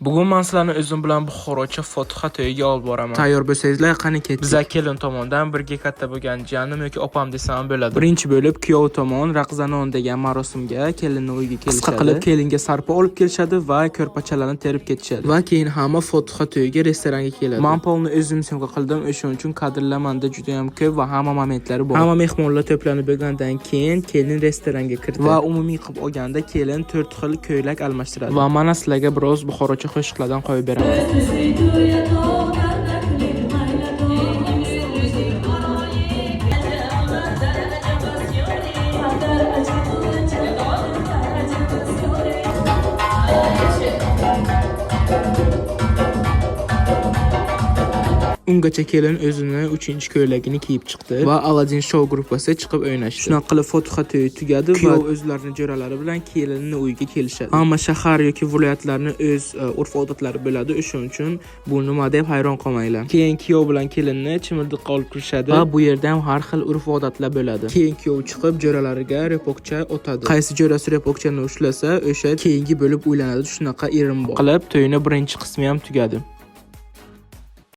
Bugun men sizlarni o'zim bilan Buxorocha fotiha to'yiga olib boraman. Tayyor bo'lsangizlar, qani ketdik. Biza kelin tomondan birga katta bo'lgan jiyanim yoki opam desam ham bo'ladi. Birinchi bo'lib kuyov tomon raqzanon degan marosimga kelinni uyiga kelishadi. Qisqa qilib kelinga sarpo olib kelishadi va ko'rpachalarni terib ketishadi. Va keyin hamma fotiha to'yiga restoranga keladi. Man polni o'zim syomka qildim, o'shaning uchun kadrlar menda juda ham ko'p va hamma momentlari bor. Hamma mehmonlar to'planib bo'lgandan keyin kelin restoranga kirdi. Va umumiy qilib olganda kelin 4 xil ko'ylak almashtiradi. Va mana sizlarga biroz buxorocha qo'shiqlardan qo'yib beraman. Ungacha kelin o'zini 3-ko'ylagini kiyib chiqdi va Aladdin show gruppasi chiqib o'ynashdi. Shunaqa qilib fotiha to'yi tugadi va kuyov o'zlarini jo'ralari bilan kelinni uyiga kelishadi. Hamma shahar yoki viloyatlarni o'z urf-odatlari bo'ladi, o'shuning uchun bu nima deb hayron qolmanglar. Keyin kuyov bilan kelinni chimildiqqa olib kirishadi va bu yerda ham har xil urf-odatlar bo'ladi. Keyin kuyov chiqib jo'ralariga repoqcha otadi. Qaysi jo'rasi repoqchani ushlasa, o'sha keyingi bo'lib uylanadi. Shunaqa irim bor. Qilib to'yni birinchi qismi ham tugadi.